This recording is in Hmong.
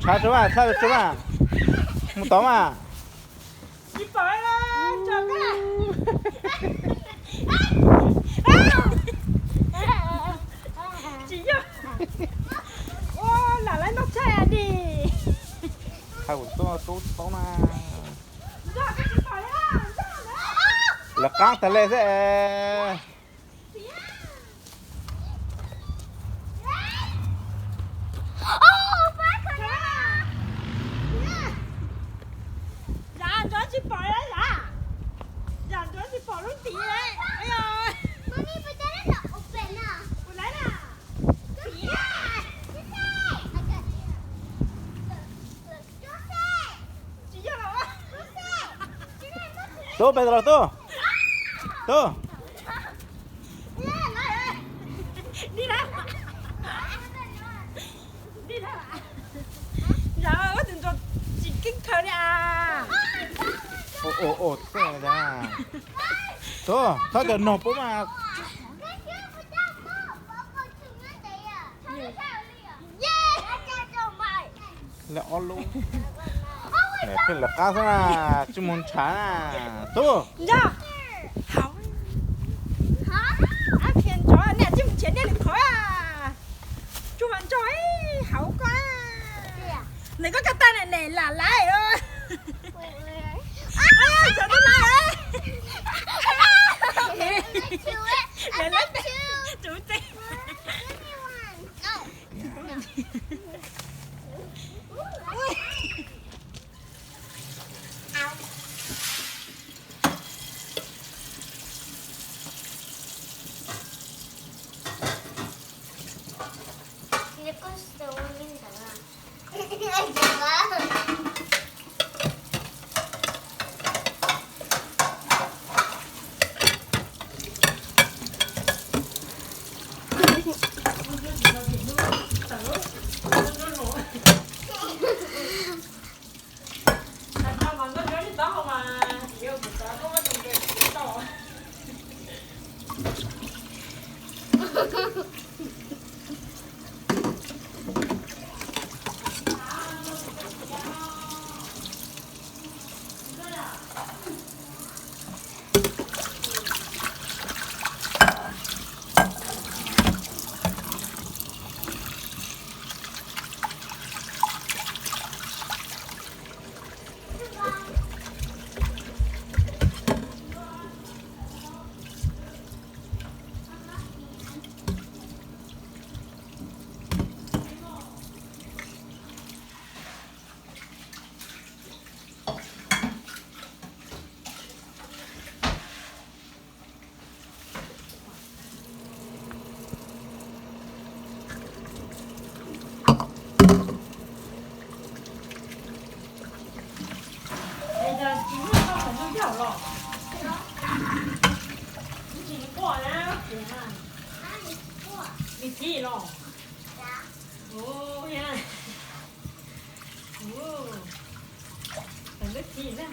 Tshaj tso mas, tshaj tso mas. Mus tod mas. Tsis pom, tso koj. Tsis yog. Ua lam lawv noj tshaj di. Tshaj kuv tuaj tub tsis paub na. Lawv qaab tag le xwb. Zam ntsuav tsis pom lawm, zam ntsuav tsis pom lub ntiv lawm. Tub, pes los tub. Tub. Tsis keeb khaws li as. Tub, txhob kawm nog puab mas. Lawv ob lub. Pheej lawv qab xwb na, tsis mus ntshav na. Tub. Tsis mus ntshav nej lwm qhov. Tsuag mas ntso hauv koj. Nws koj koj tag ne, lam laiv. Tsuag tub laiv. Tub teb. Lub thib na.